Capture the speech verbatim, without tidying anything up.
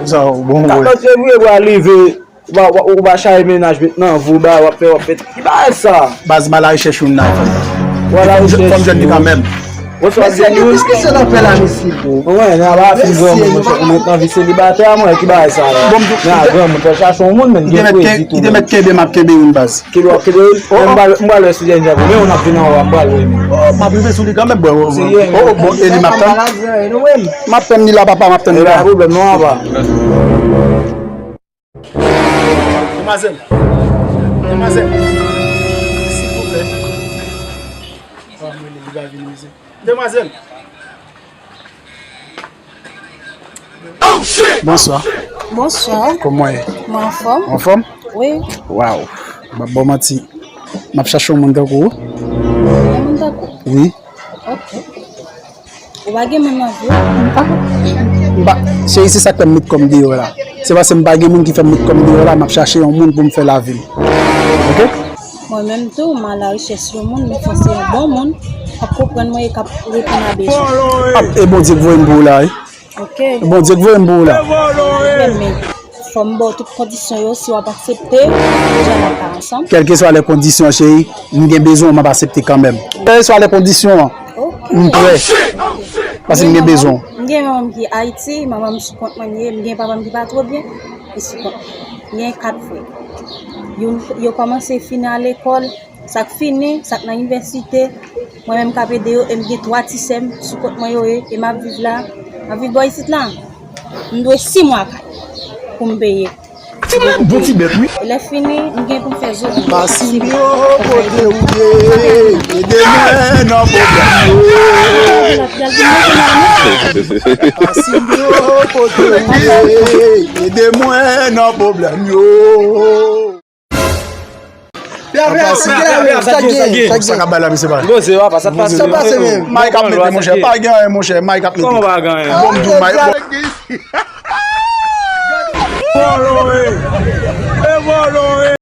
Sa, bon, bon. Katòz fevriye, bra leve. Ou pa, ou pa, ou pa chaye mennaj met nan vou, ba, w ap fè, w ap fè. Ki bagay sa? Baz, m a la rechèch youn la, frè. Ou a la rechèch youn. Fò m jwenn li kanmenm. Ou swa jwenn youn. Mesye, gen diskisyon nan fè la, mesye. Mwen, nan pa fin granmoun, monchè, ou mèt nan vi selibatè, mwen, ki bagay sa la? Bon, m di, nan granmoun, fò chache yon moun, men gen kredi tou. Li te mèt kenbe, m ap kenbe youn, baz. Kenbe, w ap kenbe youn? Oh, m pral, m pral wè si Dènye pou men, ou n ap vin anwo a, m pral wè. Oh, m ap rive sou li kanmenm, bro. Oh, oh, bon, e li m ap tann. M ap tann li la, papa, m ap tann li la. E pa pwoblèm, non, apa. Demwazèl! Demwazèl! Silvouplè. Ah, mwen, li va vini, mesye. Demwazèl! Bonswa. Bonswa. Kòman w ye? Mwen anfòm. Anfòm? Wi. Waw. M ap ba w manti. M ap chache yon moun tankou ou. Yon moun tankou w? Wi. Ok. Ou pa gen moun nan vi w? M pa. M pa. Cheri, se sa k fè m met kò m deyò la. Se paske m pa gen moun ki fè m met kò m deyò la, m ap chache yon moun pou m fè lavi m. Ok? Mwen menm tou, m a la rechèch yon moun, men fò se yon bon moun, k ap konprann mwen e k ap reponn a bezwen. Ah, e Bondye k voye m pou ou la, wi. Ok. Bondye k voye m pou ou la. Men fò m ba w tout kondisyon yo, si w ap aksepte, jan n ap ka ansanm. Kèlkeswa lè kondisyon, cheri, m gen bezwen w, m ap aksepte kanmenm. Kèlkeswa lè kondisyon an, ok, m prè. Paske m gen bezwen w. M gen manman m ki Ayiti, manman m sou kont mwen li ye, m gen papa m ki pa twò byen, li sou kont mwen. M gen kat frè. Youn, yo kòmanse fini al lekòl, sa k fini, sa k nan inivèsite, mwen menm k ap ede yo, e m gen twa ti sè m sou kont mwen yo ye, e m ap viv la, m ap viv bò isit la. M dwe sis mwa kay pou m peye. Timoun bon ti bèt, wi. E lè fini, m gen pou m fè zòt. Masinyo, kote ou ye? Ede mwen nan pwoblèm yo. Masinyo, kote ou ye? Ede mwen nan pwoblèm yo. Pè, pè, sa k gen la, sa k gen, sa k gen. Sa k ap bay la, mesye, pa. Poze, papa, sa t pase? Sa t pase menm? Mike ap mete, monchè. Pa gen anyen, monchè. Mike ap mete. Kòman pa gen anyen? Bon, m di w, Mike. Vòlò, e. E vòlò, e.